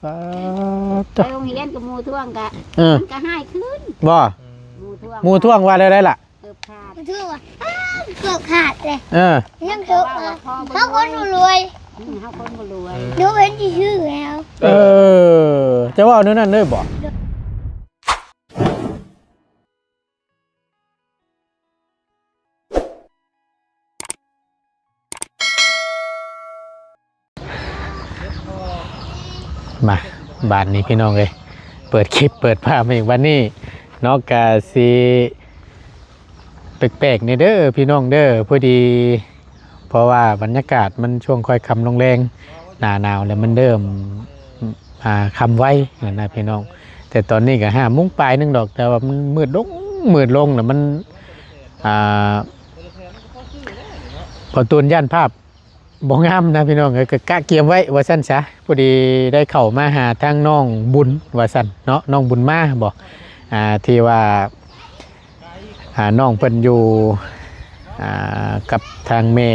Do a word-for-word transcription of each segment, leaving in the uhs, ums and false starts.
ป๊าด ไปโรงเรียนกับหมู่ท่วงกะ เออ มันก็หายขึ้น บ่ หมู่ท่วง หมู่ท่วงว่าแล้วได้ล่ะ เกือบขาด หมู่ท่วงว่า อ้าว เกือบขาดเลย เออ ยังเกือบขาด เขาคนรวย อืม เขาคนบ่รวย หนูเห็นชื่อแล้ว เออ จะว่าแนวนั้นเลยบ่ มา บาดนี้พี่น้องเอ้ย เปิดคลิปเปิดภาพมาอีก บาดนี้เนาะ กะสิแปลกๆ นี่เด้อพี่น้องเด้อ พอดี เพราะว่าบรรยากาศมันช่วงค่อยค่ำลงแลง หน้าหนาวแล้วมันเริ่ม อ่า ค่ำไวนั่นนะพี่น้อง แต่ตอนนี้ก็ห้าโมงปลายหนึ่งดอก แต่ว่ามันมืดลง มืดลงแล้วมัน อ่า บ่ตูนย้านภาพบ่งามนะพี่น้องเอ้ย ก็กะเกียมไว้ว่าซั่นซะ พอดีได้เข้ามาหาทางน้องบุญว่าซั่นเนาะ น้องบุญมาบ่ อ่า ที่ว่า อ่า น้องเพิ่นอยู่ อ่า กับทางแม่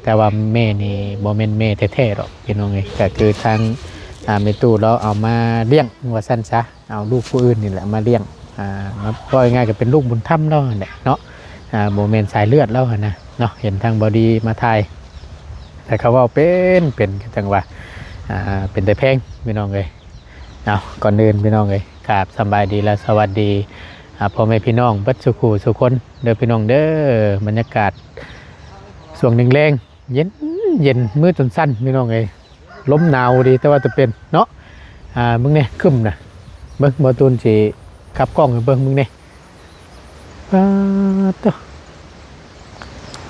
แต่ว่าแม่นี่บ่แม่นแม่แท้ๆดอกพี่น้องเอ้ย ก็คือทาง อ่า แม่ตู้เราเอามาเลี้ยงว่าซั่นซะ เอาลูกผู้อื่นนี่แหละมาเลี้ยง อ่า มา ว่าง่ายๆก็เป็นลูกบุญธรรมเราหั่นแหละเนาะ อ่า บ่แม่นสายเลือดเราหั่นนะเนาะ เห็นทางบ่ดีมาถ่าย แต่เขาเว้าเป็น เป็นจังว่า อ่า เป็นแต่แพงพี่น้องเอ้ย เอา ก่อนอื่นพี่น้องเอ้ย กราบสำบายดีและสวัสดี อ่า พ่อแม่พี่น้องเบิดสู่คู่สู่คนเด้อพี่น้องเด้อ บรรยากาศช่วงแลงๆ เย็นเย็น มือจนสั่นพี่น้องเอ้ย ลมหนาวดี แต่ว่าจะเป็นเนาะ อ่า มึงเนี่ยครึ้มนะ เบิ่งบ่ตูนสิขับกล้องให้เบิ่ง มึงเนี่ย ป๊าดโต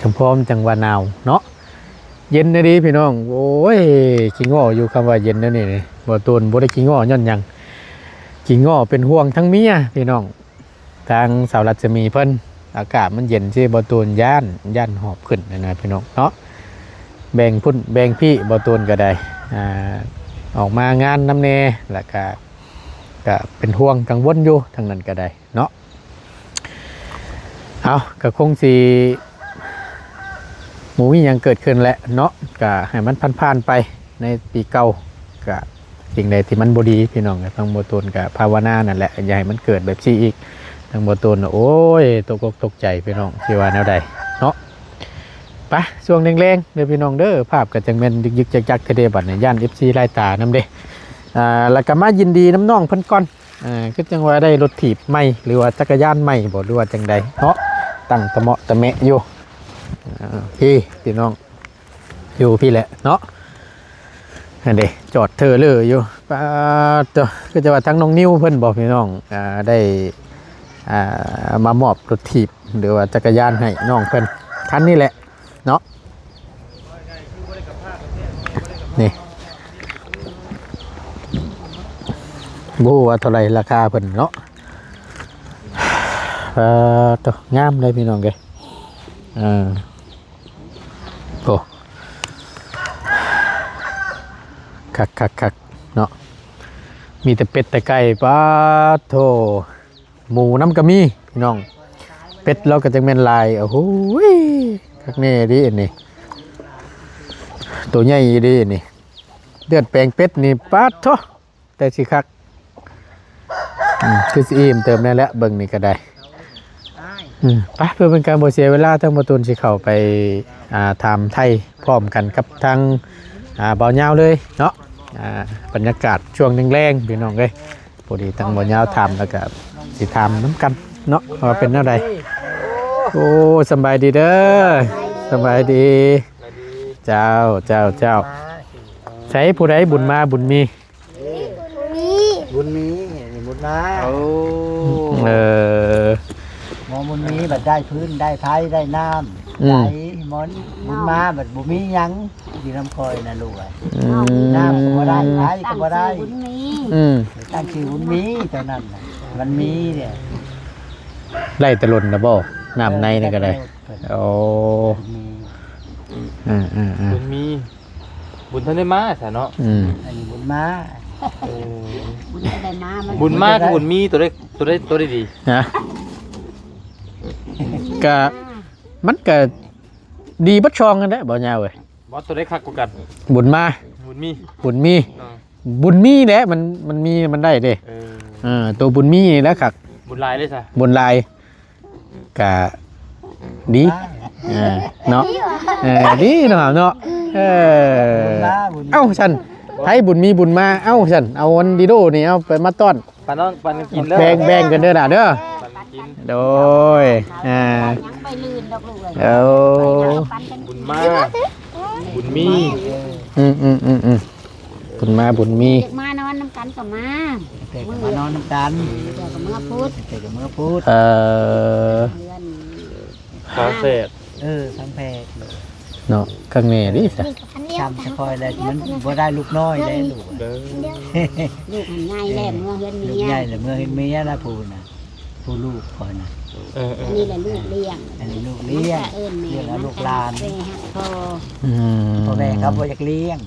จังพร้อมจังว่าหนาวเนาะ เย็นนะดีพี่น้อง โอ้ย ขี้ง้ออยู่คำว่าเย็นแนวนี้นี่ บ่ตูนบ่ได้ขี้ง้อย้อนหยัง ขี้ง้อเป็นห่วงทั้งเมียพี่น้อง ทางสาวรัศมีเพิ่น อากาศมันเย็นสิ บ่ตูนย้าน ย้านหอบขึ้นนะนะพี่น้องเนาะ แบ่งพุ่นแบ่งพี่ บ่ตูนก็ได้ อ่า ออกมางานนำแน่ แล้วก็ ก็เป็นห่วงกังวลอยู่ทางนั้นก็ได้เนาะ เอา ก็คงสิบ่มีหยังเกิดขึ้นแหละเนาะ ก็ให้มันผ่านๆไปในปีเก่า ก็สิ่งใดที่มันบ่ดีพี่น้อง ก็ทางบ่ตูนก็ภาวนานั่นแหละ อย่าให้มันเกิดแบบซี่อีก ทางบ่ตูนน่ะ โอ้ย ตกอกตกใจพี่น้อง สิว่าแนวใดเนาะ ไป ช่วงแลงๆเด้อพี่น้องเด้อ ภาพก็จังแม่นยึกๆยักๆแท้เด้บัดนี้ ย้าน เอฟซี หลายตานำเด้ อ่า แล้วก็มายินดีนำน้องเพิ่นก่อน อ่า คือจังว่าได้รถถีบใหม่ หรือว่าจักรยานใหม่บ่ หรือว่าจังใดเนาะ ตั้งตะเมาะตะแมะอยู่ อ่า พี่ พี่น้อง อยู่พี่แหละเนาะ นั่นเด้ จอดเทอเลอร์อยู่ ป๊าดโต คือจะว่าทั้งน้องนิวเพิ่นบ่พี่น้อง อ่า ได้ อ่า มามอบรถถีบ หรือว่าจักรยานให้น้องเพิ่น คันนี้แหละ เนาะ นี่ บ่ฮู้ว่าเท่าไหร่ราคาเพิ่นเนาะ ป๊าดโต งามเลยพี่น้องเอ้ย อ่า โอ้ คักคักคักเนาะ มีแต่เป็ดแต่ไก่ ป๊าดโธ่ หมูนำก็มีพี่น้อง เป็ดเราก็จังแม่นหลาย โอ้โหย คักแน่เด้อันนี้ ตัวใหญ่เด้อันนี้ เลือดแปลงเป็ดนี่ ป๊าดโธ่ แต่สิคัก อืม คือสิอิ่มเติมแน่แหละ เบิ่งนี่ก็ได้ อืม ไป เพื่อเป็นการบ่เสียเวลา ทางบ่ตูนสิเข้าไป อ่า ถามไถ่พร้อมกันกับทาง อ่า บ่าวยาวเลยเนาะ อ่า บรรยากาศช่วงแลงๆพี่น้องเอ้ย พอดีทางบ่าวยาวถามแล้วก็สิถามนำกันเนาะ ว่าเป็นแนวใด โอ้ สำบายดีเด้อ สำบายดี เจ้า เจ้า เจ้า ใช้ผู้ใดบุญมาบุญมี นี่ บุญมี นี่บุญมา โอ้ เออ หมอบุญมีบัดได้พื้นได้ไผได้น้ำ อืม ได้หมอน บุญมาบัดบ่มีหยังอยู่นำคอยนะลูกเอ้ย อืม น้ำก็บ่ได้ ไผก็บ่ได้ ตั้งชื่อบุญมี อืม ตั้งชื่อบุญมีเท่านั้นน่ะ มันมีเนี่ย ไล่ตะลุนนะบ่ น้ำในนี่ก็ได้ เออ ไล่ตะลุน โอ้ บุญมี อืม อืม อืม บุญมี บุญทันได้มาซะเนาะ อืม อันนี้บุญมา เออ บุญทันได้มา มัน บุญมากับบุญมีตัวได้ ตัวได้ ตัวได้ดี นะ กะ มันกะดีเบิดช่องกันแหละ บ่ยาวเว้ย บ่ ตัวได้คักกว่ากัน บุญมา บุญมี บุญมี อ่า บุญมีแหละ มัน มันมี มันได้เด้ เออ เออ ตัวบุญมีนี่แหละคัก บุญหลายเลยซะ บุญหลาย กะดี อ่า เนาะ เออ ดีเนาะครับเนาะ เออ บุญมา บุญมา เอ้า ซั่น ไผบุญมีบุญมา เอ้า ซั่น เอาอันดีโดนี่ เอาไปมาต้อน ปานนอน ปานกินเด้อ แบ่ง แบ่งกันเด้อล่ะเด้อ ปานกิน โดย อ่า ยังไปลื่นดอกลูกเอ้ย เอ้า ไปนำปันกัน บุญมา บุญมี อืม อืม อืม อืม บุญมาบุญมี เด็กมานอนนำกันก็มา เด็กก็มานอนนำกัน เดี๋ยวก็เมื่อพุธ เด็กก็เมื่อพุธ เอ่อ เพื่อน ฝาแฝด เออ ฝาแฝด เนาะ คักแน่เด้ซะ นี่ก็พันเดียว ซ้ำสะคอยแล้ว มันบ่ได้ลูกน้อยได้ลูก เด้อ ลูกมันใหญ่แล้ว เมื่อเฮือนเมีย ลูกใหญ่แล้ว เมื่อเฮือนเมียนะผู้น่ะ ผู้ลูกคอยน่ะ เออ เออ อันนี้แหละลูกเลี้ยง อันนี้ลูกเลี้ยง มันก็เอิ้นแม่ เลี้ยงเอาลูกหลาน มันก็แม่ฮักพ่อ อืม พ่อแม่เขาบ่อยากเลี้ยง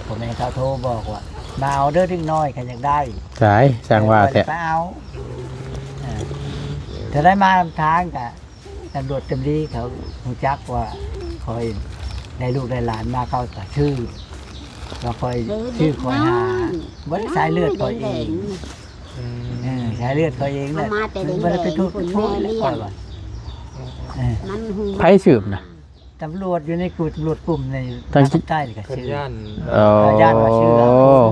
พ่อแม่เขาโทรบอกว่า "มาเอาเด้อเด็กน้อย คันอยากได้" สาย สร้างว่าแท้ ไปเอา อ่า ถ้าได้มาทางกะ ตำรวจตำรีเขารู้จักว่าคอยได้ลูกได้หลานมา เขาก็ชื่อ ว่าคอยชื่อคอยหา บ่ได้สายเลือดคอยเอง อืม เออ สายเลือดคอยเองแหละ เอามาแต่ มันบ่ได้ไปทุกข์ เด็กๆ โทษ คนแม่เลี้ยง คอยว่า เออ มันหู ไผสืบนะ ตำรวจอยู่ในกลุ่ม ตำรวจกลุ่มใน ทาง ภาคใต้นี่ก็ เพิ่น ชื่อ ย่าน เออ ย่านว่าชื่อค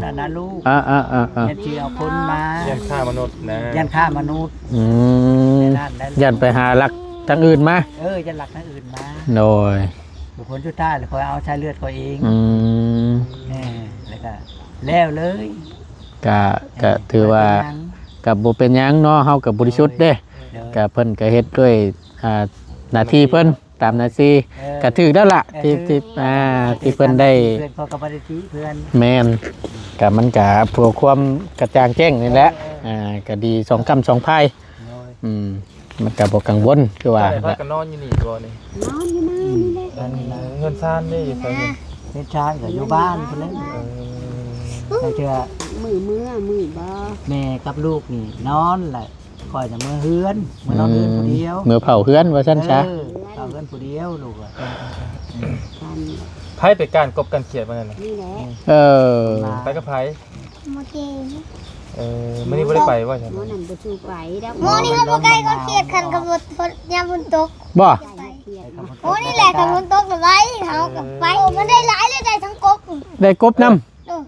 นนั้นนะลูก อ่า อ่า อ่า อ่า ย่านสิเอาคนมา ย่านค้ามนุษย์นะ ย่านค้ามนุษย์ อืม ในนั้น ย่านไปหาลักทางอื่นมา เออ ย่านลักทางอื่นมา โดย บุคคลสุดท้ายแล้วคอยเอาสายเลือดคอยเอง อืม เออ แล้วก็แล้วเลย กะ กะ เออ ถือว่า บ่เป็นหยัง กะบ่เป็นหยังเนาะ เฮากะบริสุทธิ์เด้ โดย กะเพิ่นกะเฮ็ดด้วย อ่า หน้าที่เพิ่น ตามหน้าที่ เออ กะถืกแล้วล่ะ เออ ที่ ที่ อ่า ที่เพิ่นได้ เพื่อนเขาก็บ่ได้ติเพื่อน แม่น กะมันกะเพื่อความกระจ่างแจ้งนี่แหละ เออ อ่า กะดีสองกำสองพาย โดย อืม มันกะบ่กังวล คือว่า เจ้าได้พากันนอนอยู่นี่บ่นี่ นอนอยู่ในนี่แหละ อันนี้นะ เฮือนซานนี่อยู่ไสนี่ เฮือนซานก็อยู่บ้านพุ้นแหละ เออ บางเทื่อ มื้อเมือ มื้อบ่ แม่กับลูกนี่นอนแหละ ข้อยน่ะเมือเฮือน เมือนอนเฮือนผู้เดียว อืม เมือเผาเฮือนว่าซั่นซะ เออ เผาเฮือนผู้เดียวลูกอะ ไผไปการกบการเขียดมื้อนั้นน่ะ นี่แหละ เออ ไปกับไผ หมอเจมส์ เออ มื้อนี้บ่ได้ไปว่าซั่น หมอนั่นบ่สู้ไปดอก หมอนี่เขาบ่ไกลก็เขียดคันกับรถยามฝนตก บ่ ไปเขียด โอ้ นี่แหละ คันฝนตกน่ะไว้ เขาก็ไป โอ้ มันได้หลายเลย ได้ทั้งกบ ได้กบนำ เออ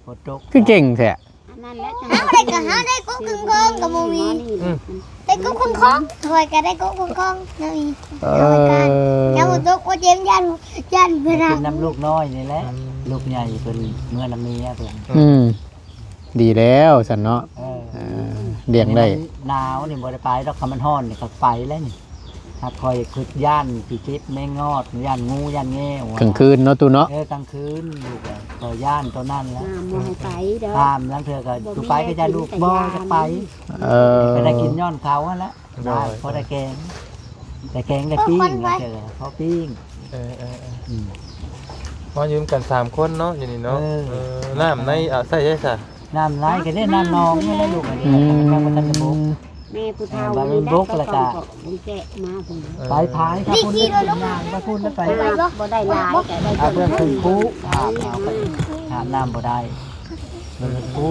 ฝนตก คือเก่งแท้ อันนั้นแหละ หาบ่ได้ก็หาได้กบครึ่งคลองก็บ่มี อืม ได้กบครึ่งคลอง ข้อยก็ได้กบครึ่งคลองนั่นอีก เออ แล้วมันตกว่าเจมส์ย่าน ย่านเวลา กินน้ำลูกน้อยนี่แหละ อืม ลูกใหญ่เพิ่นเมือนำเมียเพิ่น อืม ดีแล้วซั่นเนาะ เออ เออ เลี้ยงได้ หนาวนี่บ่ได้ไปดอก คันมันร้อนนี่ก็ไปแล้วนี่ หากข้อยคิดย่านสิเจ็บแมงงอด ย่านงู ย่านแง่ว กลางคืนเนาะ ตู้เนาะ เออ กลางคืนลูกอะ ข้อยย่านตัวนั้นแหละ ห้ามบ่ให้ไปเด้อ ห้าม ลางเทื่อก็ บ่มี ตูไปก็จะลูก แนวกิน บ่จะไป ก็ย่าน เออ ก็ได้กินย้อนเขาหั่นแหละ โดย ได้ พอได้แกง ได้แกงได้ปิ้ง เออ ลางเทื่อก็พอปิ้ง เออ เออ เออ อืม มาอยู่กันสามคนเนาะ อยู่นี่เนาะ เออ เออ น้ำใน เอาใส่ได้ซะ น้ำในก็ได้ น้ำหนองนี่แหละลูก อันนี้ อืม ยังบ่ทันได้บก แม่ผู้เฒ่า เออ นี่แหละ บกแล้วก็ ไปเกาะบุญแกะมาพุ่น เออ ไปผายครับ พุ่นไปย่างไปพุ่นแล้วไป บ่ได้หลาย แต่ได้ เอาเพื่อนขึ้นภู หาบเอาไป หาบน้ำบ่ได้ เพื่อนขึ้นภู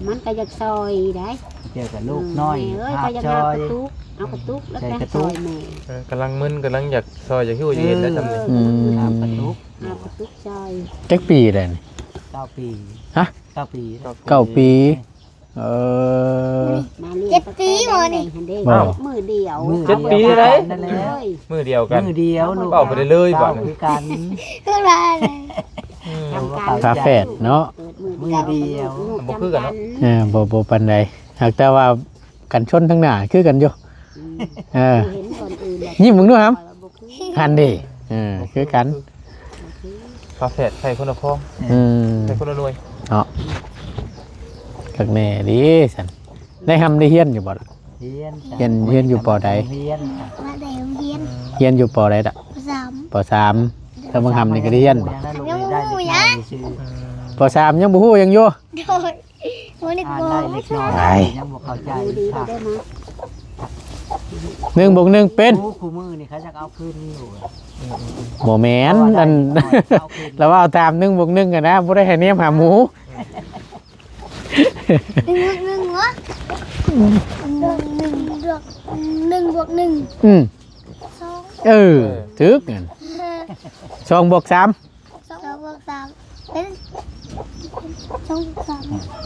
มันก็อยากซอยได้ เกี่ยวกับลูกน้อย แม่เอ้ย หาบ ก็อยาก ซอย หาบกระตุก เอากระตุกแล้ว ใส่ ไป กระตุก ซอยแม่ เออ กำลังมึน กำลังอยากซอย อยากหิ้ว เออ เย็นแล้วทำนี่ อืม หาบกระตุก หาบกระตุกซอย จักปีแล้วนี่ เก้าปี ฮะ เก้าปี เก้าปี เออ มาเรียน เจ็ดปี ตั้งแต่ หมอนี่ แดงๆ หันเด้ บ่ มื้อเดียว มื้อเดียว เจ็ดปีเลย นั่นแหละ มื้อเดียวกัน มื้อเดียวลูก เว้าไปเรื่อยๆ เว้า บัดนี้ คือกัน คือว่าอะไร อืม ทำการ ฝาแฝดเนาะ เกิดมื้อเดียว มื้อเดียว ลูก บ่คือกันเนาะ จำกั เออ บ่ บ่ปานใด หากแต่ว่ากันชนทางหน้าคือกันอยู่ อืม เออ เห็นก่อนอื่นแหละ ยิ้มมึงดูครับ บ่คือ หันดิ เออ คือกัน ฝาแฝดไข่คนละฟอง อืม ไข่คนละหน่วย เนาะ คักแน่เด้ซั่น ได้ร่ำได้เฮียนอยู่บ่ล่ะ เฮียน เฮียน เฮียนอยู่ ป.ใด เฮียน มาแต่โรงเรียน เฮียนอยู่ ป.ใดล่ะ ป.สาม ป.สาม แล้วมึงร่ำนี่ก็ได้เฮียนบ่ ยังบ่ฮู้หยัง ป.สาม ยังบ่ฮู้หยังอยู่ โดย โอ้ย อ่านได้เล็กน้อย ไป ยังบ่เข้าใจ ดูดี ครับ ได้ไหม หนึ่งบวกหนึ่งเป็น โอ้ คู่มือนี่เขาจะเอาคืนอยู่ บ่แม่น อัน เอาคืน แล้วว่าเอาตามหนึ่งบวกหนึ่งกันนะ บ่ได้ให้เนียมหาหมู หนึ่งบวกหนึ่งเหรอ หนึ่งบวกหนึ่งบวกหนึ่ง อืม สอง เออ เออ ถูกนั่น สองบวกสาม สองบวกสามเป็น สองบวกสาม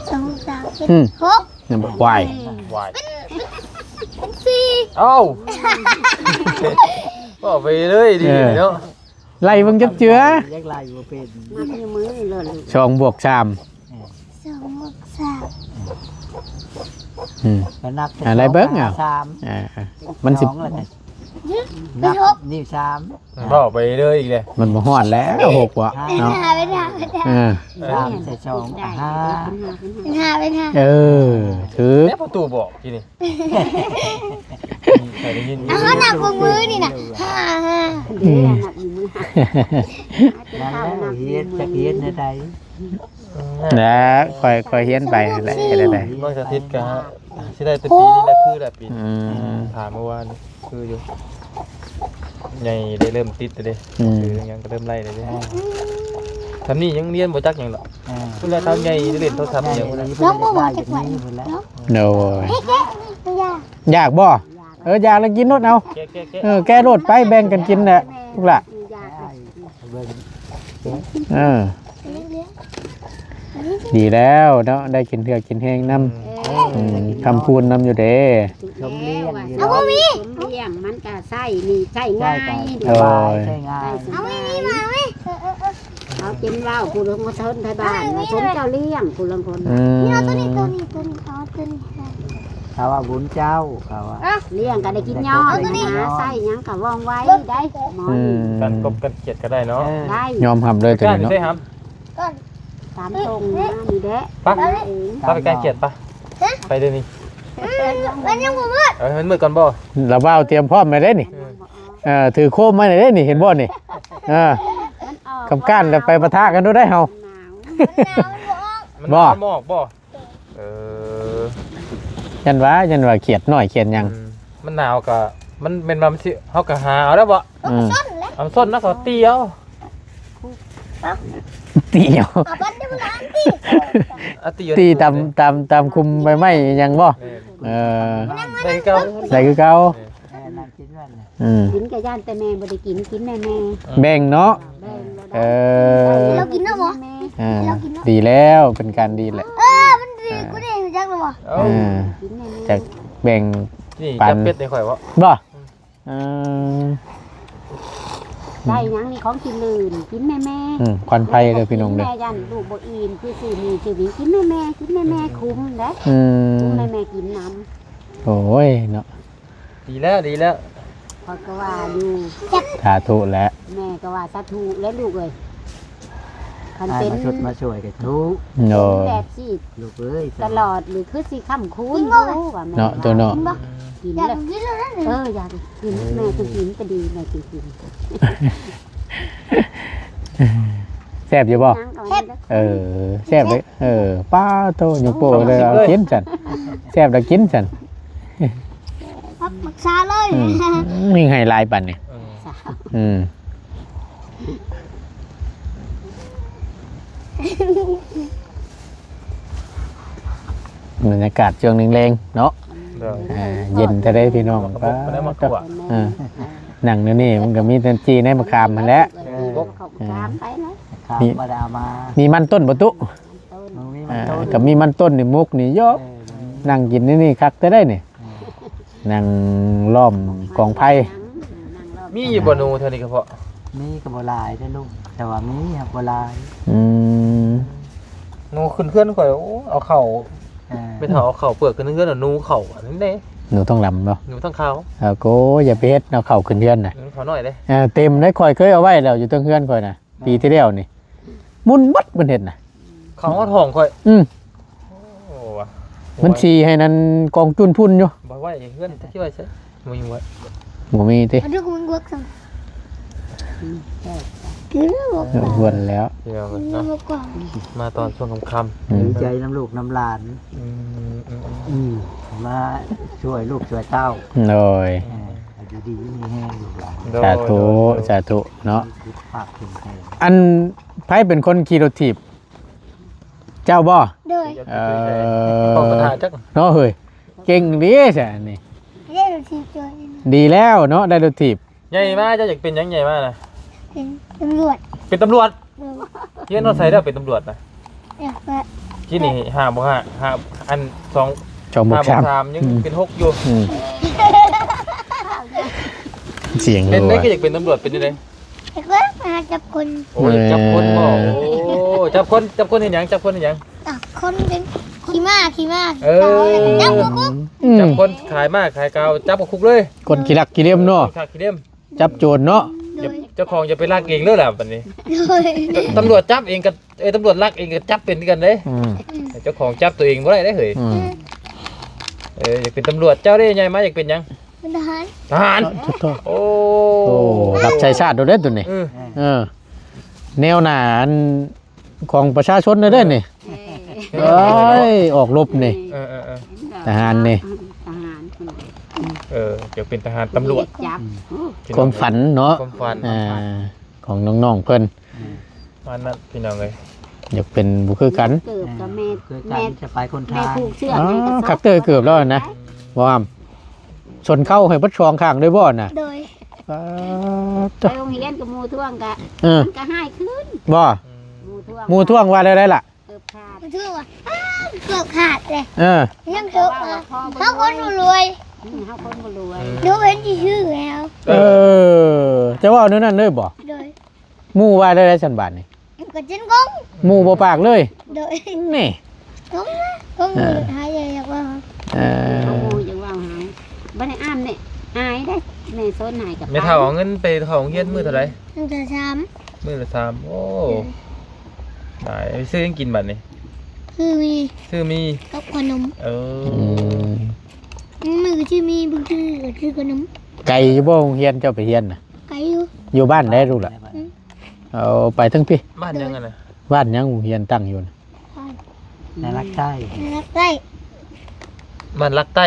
สองบวกสามเป็น อืม หก นั่นบ่ วาย วาย เป็น เป็น เป็นสี่ เอ้า บอกไปเลยดิ เออ เนาะ ไล่เบิ่งจักเจือ ยังไล่บ่เป็น มาเป็นมือเลยลูก สองบวกสาม สองบวกสาม อืม ก็นับ อ่ะ ไล่เบิ่ง สอง เอา หาสาม อ่า มันสิ สองแล้วไง เป็น นับ หก นี่สาม บอกไปเลยอีกเลย มันบ่ฮอดแล้ว หกว่ะ ห้า เนาะ เป็นห้าเป็นห้าเป็นห้า อ่า สามใส่สอง อ่ะ ห้า เป็นห้าเป็นห้า เออ ถือ แล้วประตูบอกทีนี้ ใครได้ยิน เอาเขานับวงมือนี่นะ ห้าห้า อืม นั่นแหละเฮ็ดจักเฮ็ดในใด นะ ค่อย ค่อยเฮียนไปแหละ เฮ็ดได้ น้องสาธิตก็สิได้แต่ปีนี้แหละ คือแหละปี อืม ผ่านเมื่อวาน คืออยู่ ใหญ่ได้เริ่มติดแล้วเด้ อืม คือยังก็เริ่มไล่เลยเด้ ทำนี่ยังเรียนบ่จักหยังดอก อ่า เวลาเท่าใหญ่เล่นโทรศัพท์อย่างเดียว น้องบ่ฮู้จักหยัง โดย เฮ้ยแกะมันยาก อยากบ่ เออ อยากแล้วกินโลดเอา แกะ แกะ แกะ เออ แกะโลดไป แบ่งกันกินแหละ ลูกหล่ะ อยาก เบิ่ง เออ ดีแล้วเนาะ ได้กินเทื่อกินแฮงนำ อืม อืม คำพูนนำอยู่เด้ ชมเลี้ยงอยู่ เอาบ่มี ชมเลี้ยงมันก็ใช้นี่ใช้ง่าย ใช้ง่าย โอ้ย ใช้ง่าย เอาไม่มีมาไหม เออ เออ เออ เขากินเหล้าผู้ลางคนไทยบ้านว่าสมเจ้าเลี้ยงผู้ลางคน อืม นี่เอาตัวนี้ ตัวนี้ ตัวนี้ เอาตัวนี้ เขาว่าบุญเจ้า เขาว่า เลี้ยงก็ได้กินยอด เอาตัวนี้ นะ ใช้หยังก็ว่องไวได้ หมอ อืม กันกบกันเขียดก็ได้เนาะ เออ ได้ ยอมรับเลยตัวนี้เนาะ ใช่ครับ ก่อน ตามตรงนะนี่แหละ ไป เอง ไป ไปแกงเขียดไป ไปเดี๋ยวนี้ อืม มันยังบ่หมด เออ มันมืดก่อนบ่ ลาวบ่าวเตรียมพร้อมมาได้นี่ เออ เออ ถือโคมมาได้นี่ เห็นบ่นี่ เออ มันออก กำก้านแล้วไปปะทะกันดูได้เฮา หนาว มันหนาว มันบ่ออก มันหนาว บ่ มันบ่ออกบ่ เออ ยันว่า ยันว่าเขียดน้อยเขียดหยัง อืม มันหนาวก็ มันเป็นว่ามันสิ เฮาก็หาเอาแล้วบ่ อืม เอาส้นแล้ว เอาส้นนะ ขอตีเอา ตีเอา เอาบัดเดี๋ยวมันอันตี อ่ะ ตีเอา ตีตาม ตาม ตามคุมใบไม้หยังบ่ แม่น เออ ได้คือเก่า ได้คือเก่า เออ แม่นั่งกินนั่นน่ะ อืม กินก็ย่านแต่แม่บ่ได้กิน กินแม่ๆ แบ่งเนาะ แบ่ง เออ เรากินเนาะหมอ แม่ๆ อ่า เรากินเนาะ ดีแล้ว เป็นการดีแหละ เออ มันดี อ่า กูได้รู้จักแล้วบ่ เอ้า อ่า กินแม่ๆ จากแบ่ง นี่ ปัน จับเป็ดในข่อยบ่ บ่ อืม เออ ได้หยังนี่ของกินลื่น กินแม่ๆ อืม ควันไฟเลยพี่น้องเด้อ แม่ย่านลูกบ่อิ่ม คือซื้อนี่ซื้อนี่ กินแม่ๆ กินแม่ๆ คุ้มเด้อ อืม คุ้มแม่ๆ กินนำ โอ้ยเนาะ ดีแล้ว ดีแล้ว ข้อยก็ว่าอยู่ สาธุแหละ แม่ก็ว่าสาธุแล้วลูกเอ้ย คันเป็น อ้ายมาชุดมาช่วยก็ทุก โดย แบบสิ ลูกเอ้ย ตลอดหรือคือสิค้ำคูณอยู่ว่าแม่ เนาะ ว่า ตัวเนาะ กิน อยาก แล้ว กินแล้วนะ เออ อยากกิน แม่ก็กินก็ดี แม่กินกิน แซ่บอยู่บ่ ยังเอา แซ่บ เออ แซ่บเลย เออ ป้าโต ยกโป้เลย เอากินซั่น แซ่บแล้วกินซั่น ผักหมักซาเลย อืม มีไฮไลท์ปันนี่ เออ อืม บรรยากาศช่วงแลงๆเนาะ โดย อ่า เย็นแท้เด้พี่น้อง มันก็บ่ได้มาขวาง อ่า นั่งอยู่นี่มันก็มีแต่จีในมะขามหั้นแหละ เออ ข้าวกามไปแล้ว ครับ มี บ่ได้เอามา มีมันต้นบ่ตุ มันมีมันต้น อ่า ก็มีมันต้นนี่ มุกนี่เยอะ เออ นั่งกินนี่ นี่คักแท้ได้นี่ เออ นั่งล้อมกองไฟ มีอยู่บ่หนูแถวนี้กระเพาะ มีก็บ่หลายเด้อลุง แต่ว่ามีครับบ่หลาย อืม หนูขึ้นเฮือนข่อย โอ้ เอาเข้า เออ ไปเถาเอาเข้าเปลือกขึ้นเฮือน หนูเข้าอันนั้นเด้ หนูทองหลำบ่ หนูทองขาว เออ โก้ อย่าไปเฮ็ดเอาเข้าขึ้นเฮือนน่ะ หนูขาวน้อยเด้ เออ เต็มเลย ข่อยเคยเอาไว้แล้วอยู่เทิงเฮือนข่อยน่ะ ปีที่แล้วนี่ มุนเบิดมันเฮ็ดน่ะ เข้าฮอดห้องข่อย อืม โอ้ว่ะ มันสิให้นั่นกองจุนพุ่นอยู่ บ่ไหวเฮือนที่ว่าใช่ บ่อยู่ไว้ บ่มีติ มันดูมันเวิร์กซัง อืม แซ่บ คือเรื่องบอก เออ ว่า อ้วนแล้ว เดี๋ยว คือเรื่อง เนาะ บอกว่า มาตอนช่วงค่ำๆ อืม ดีใจนำลูกนำหลาน อืม อืม อืม อืม มาช่วยลูกช่วยเต้า โดย เออ อยู่ดีมีแฮงลูกหลาน โดย สาธุ โดย สาธุเนาะ สุขภาพแข็งแรง อัน ไผเป็นคนขี่รถถีบ เจ้าบ่ โดย เออ ขอบคุณท่านจัก เนาะเฮ้ย เก่งดีซะนี่ ได้รถถีบตัวนี้นะ ดีแล้วเนาะ ได้รถถีบ ใหญ่มาเจ้าอยากเป็นหยังใหญ่มานะ เป็นตำรวจ เป็นตำรวจ เออ เฮียนฮอดไสแล้วเป็นตำรวจนะ อยากว่า ที่นี่ห้าบวกห้า ห้า อัน สอง สองบวก ห้าบวก สาม สาม ยัง อืม เป็นหกอยู่ อืม เสียง เป็นได้ รัว ก็อยากเป็นตำรวจเป็นจังได๋ อยากว่ามาจับคน โอ้ย จับคนบ่ เออ โอ้ จับคน จับคนเฮ็ดหยัง จับคนเฮ็ดหยัง จับคนเป็นขี้ม้า ขี้ม้า เออ จับหัวคุก อืม จับคนขายม้าขายกาว จับเข้าคุกเลย คนขี้ลักขี้เหลี่ยมเนาะ ขี้ลักขี้เหลี่ยม จับโจรเนาะ โดย เจ้าของอย่าไปลักเองเด้อล่ะบัดนี้ โดย ตำรวจจับเองก็ เอ้ย ตำรวจลักเองก็จับเป็นคือกันเด้ อืม เจ้าของจับตัวเองบ่ได้เด้เฮ้ย อืม เออ อยากเป็นตำรวจ เจ้าได้ใหญ่มาอยากเป็นหยัง เป็นทหาร ทหาร โอ้โห โอ้ รับใช้ชาติโดดเด่นตัวนี้ เออ เออ แนวหน้าอันของประชาชนเลยเด้อนี่ เออ เอ้ย ออกรบนี่ เออ เออ เออ ทหารนี่ ทหารคน เออ อยากเป็นทหารตำรวจ จับ ความฝันเนาะ ความฝัน อ่า ของน้องๆเพิ่น อืม อันนั้นพี่น้องเอ้ย อยากเป็นบ่คือกัน เกือบกับแม่ คือกัน แม่ จะไปคน แม่ ทาง ผูกเสื้อ อ๋อ ให้กระสอบ คักเตอร์เกือบแล้วนะ ว่าชนเข้าให้เบิดสองข้างด้วยบ่น่ะ โดย อ่า ไปโรงเรียนกับหมู่ท่วงกะ เออ มันก็หายคืน บ่ หมู่ท่วง หมู่ท่วงว่าแล้วได้ล่ะ เกือบขาด หมู่ท่วงว่า อ้าว เกือบขาดเลย เออ ยังเกือบมา เขาคนรวย อืม เขาคนบ่รวย อืม หนูเป็นที่ชื่อแล้ว เออ จะว่าแนวนั้นเลยบ่ โดย หมู่ว่าได้ได้สันบาทนี่ ก็จนกง หมู่บ่ปากเลย โดย นี่ กงนะกง เออ หายใจอยากว่า เออ เขาหมู่อยากว่าหาย บ่ได้อ้ามเนี่ย อายได้ แม่สอนหายกับ แม่เฒ่าเอาเงินไปเข้าโรงเรียนมื้อเท่าไหร่ ตั้งแต่สาม มื้อละสาม โอ้ โดย ตาย ไปซื้อหยังกินบัดนี้ คือมี ซื้อมี กับขนม เออ อืม มื้อก็ชื่อมี บางทีก็ชื่อขนม ไกลอยู่บ่โรงเรียนเจ้าไปเรียนน่ะ ไกลอยู่ อยู่บ้านใดลูกล่ะ อืม เอาไปทั้งพี่ บ้านหยังอะนะ บ้านหยังโรงเรียนตั้งอยู่น่ะ นารักใต้ นารักใต้ บ้านรักใต้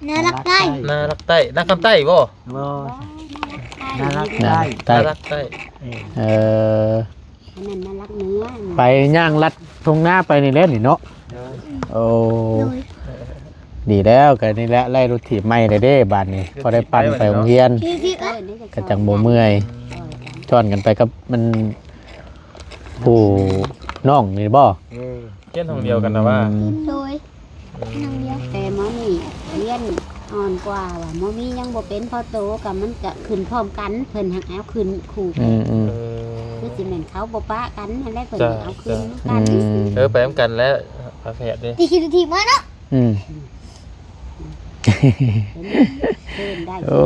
นารักใต้ นารักใต้ นาคำใต้บ่ บ่ นารักใต้ นารักใต้ นารักใต้ เออ เออ อันนั้นนารักเหนือ ไปย่างลัดทุ่งนาไปนี่แหละนี่เนาะ เออ โอ้ โดย ดีแล้วก็นี่แหละ ไล่รถถีบใหม่เลยเด้ บาดนี้ พอได้ปั่นไปโรงเรียน ขี่ๆ เออ นี่ ก็จังบ่เมื่อย เออ จ้อนกันไปกับมัน ผู้น้องนี่บ่ เออ เฮียนห้องเดียวกันนะว่า อืม โดย อืม ห้องเดียว แต่หมอนี่เรียนอ่อนกว่าว่ะ หมอมียังบ่เป็นพอโตกับมันก็ขึ้นพร้อมกัน เพิ่นหักเอาขึ้นคู่กัน อืม อืม เออ คือสิแม่นเขาบ่ปะกันนั่นแหละ เพิ่น จ้ะ เอาขึ้น จ้ะ กัน อืม เออ ไปนำกันแล้ว พาแพทย์เด้ ตีขี่รถถีบมาเนาะ อืม เพิ่นได้ โอ้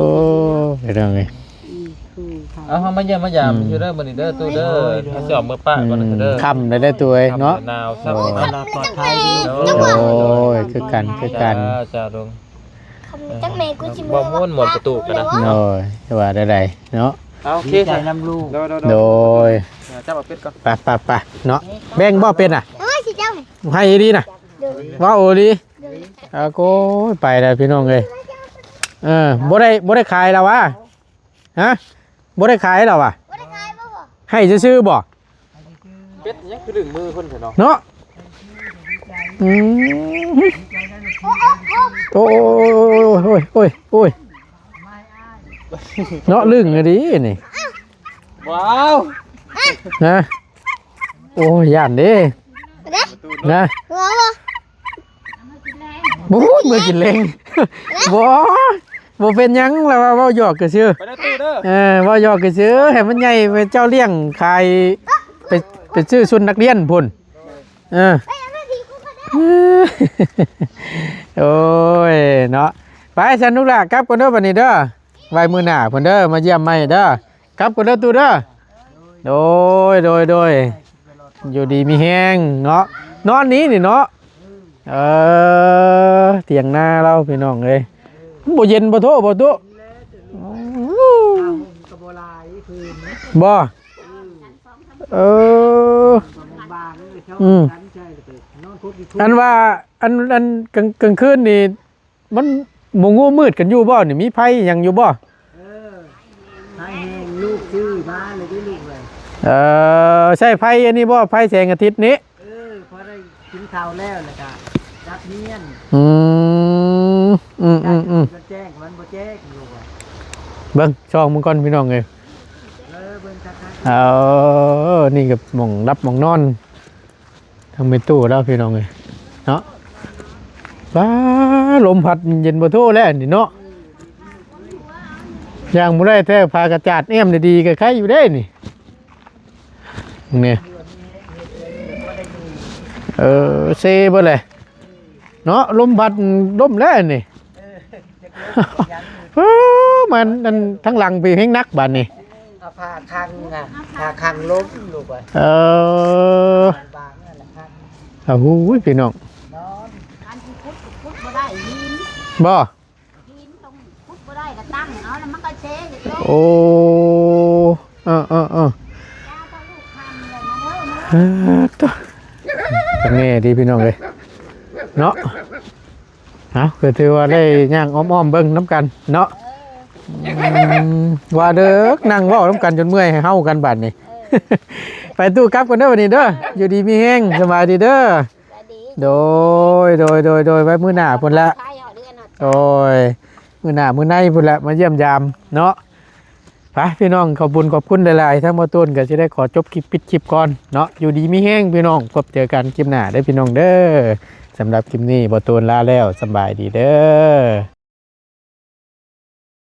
พี่น้องเอ้ย อืม คู่เขา เอาเฮามาเยี่ยมมายาม อืม อยู่เด้อมื้อนี้เด้อ ตู้เด้อ โดย โดย เฮาสิออกเมือปะก่อนเด้อ อืม ตู้เด้อ ค่ำแล้วเด้อตู้เอ้ยเนาะ ค่ำแล้วหนาว โอ้ เช้า โอ้ ค่ำแล้วจังแม่ โอ้ เจ้าว่า โอ้ย คือกัน คือกัน จ้า จ้าลุง ค่ำแล้วจังแม่ กูสิเมือ เว้าม่วนๆ ประตูกันนะ โอ้ย ว่าได้ๆ เนาะ เอา โอเค ดีใจนำลูก โดย โดย โดย โดย เดี๋ยวจับเอาเป็ดก่อน ไปๆๆ เนาะ แบ่งบ่เป็ดน่ะ เอ้ย สิเจ้า ให้ดีนะ โดย เว้าดี โดย เอาโก้ย ไปแล้วพี่น้องเอ้ย เออ บ่ได้ บ่ได้ขายแล้ววะ ฮะ บ่ได้ขายแล้ววะ บ่ได้ขายบ่พ่อ ให้ซื่อๆบ่ เป็ดยังคือดึงมือเพิ่นเถอะเนาะ เนาะ อืม โอ้โอ้โอ้ โอ้ย โอ้ย โอ้ย เนาะ ลึงอะดินี่ ว้าว นะ โอ้ย ย่านเด้ เด้ นะ ว้าว บ่พูด เมื่อกินแลง บ่ บ่เป็นหยัง แล้วว่าเว้าหยอกก็ซื่อ ไปเด้อตู้เด้อ เออ เว้าหยอกก็ซื่อ ให้มันใหญ่ เป็นเจ้าเลี้ยงขาย ไป ไปซื้อชุดนักเรียนพุ่น เออ โอ้ย เนาะ ไป ฉันลูกหลานกลับก่อนเด้อ บัดนี้เด้อ ไว้มื้อหน้าพุ่นเด้อ มาเยี่ยมใหม่เด้อ กลับก่อนเด้อ ตู้เด้อ โดย โดย โดย อยู่ดีมีแฮงเนาะ นอนนี้นี่เนาะ เออ เถียงนาเราพี่น้องเอ้ย มันบ่เย็นบ่โทบ่โต บ่ เออ บางๆเลย อืม กันใช่เลย นอนคุกอีกคุก อันว่า อัน อันกลาง กลางคืนนี่ มันบ่งัวมืดกันอยู่บ่นี่ มีไฟหยังอยู่บ่ เออ ไฟแห้ง ลูกซื้อมาเลยได้ลูกเลย เออ ใช้ไฟอันนี้บ่ ไฟแสงอาทิตย์นี้ เออ พอได้กินข้าวแล้ว แล้วก็จับเมียน อืม อืม อืม อืม มันแจ้ง มันบ่แจ้ง ลูกอะ เบิ่งช่องมึงก่อนพี่น้องเอ้ย เออ เบิ่งคักๆ เออ นี่ก็หม่องหลับหม่องนอน ทางแม่ตู้แล้วพี่น้องเอ้ย เนาะ ว้า ลมพัดเย็นบ่โทแล้วนี่เนาะ ย่างบ่ได้แท้ ผ้ากระจาดแอ้มดีๆ ก็ไคอยู่เด้นี่ นี่ เออ เซเบิดเลย เนาะ ลมพัด ลมแล้วนี่ เออ มัน อัน ทั้งหลังไปแฮงหนักบาดนี่ เอาผ้าคังอะ ผ้าคังลมลูกอะ เออ บางๆนั่นแหละคัง โอ้โห พี่น้อง นอน อันที่ขุดก็ขุดบ่ได้ หิน บ่ หินต้องขุดบ่ได้ก็ตั้งเอา แล้วมันก็เซอยู่ โอ้ เออ เออ เออ เออ ตัว แม่ดีพี่น้องเลย เนาะ เอา ก็ถือว่าได้ย่างอ้อมๆเบิ่งนำกันเนาะ อืม ว่าเด้อ นั่งเว้านำกันจนเมื่อย ให้เฮากันบาดนี้ ไปตู้กลับกันเด้อบัดนี้เด้อ อยู่ดีมีแฮง สบายดีเด้อ สบายดี โดย โดย โดย โดย ไว้มื้อหน้าพุ้นละ ไปเอาเดือนเอา โดย มื้อหน้ามื้อในพุ้นละ มาเยี่ยมยามเนาะ ไปพี่น้อง ขอบบุญขอบคุณหลายๆ ทั้งบ่ตูนก็สิได้ขอจบคลิป ปิดคลิปก่อนเนาะ อยู่ดีมีแฮงพี่น้อง พบเจอกันคลิปหน้าเด้อพี่น้องเด้อ สำหรับคลิปนี้บ่ตูนลาแล้ว สำบายดีเด้อ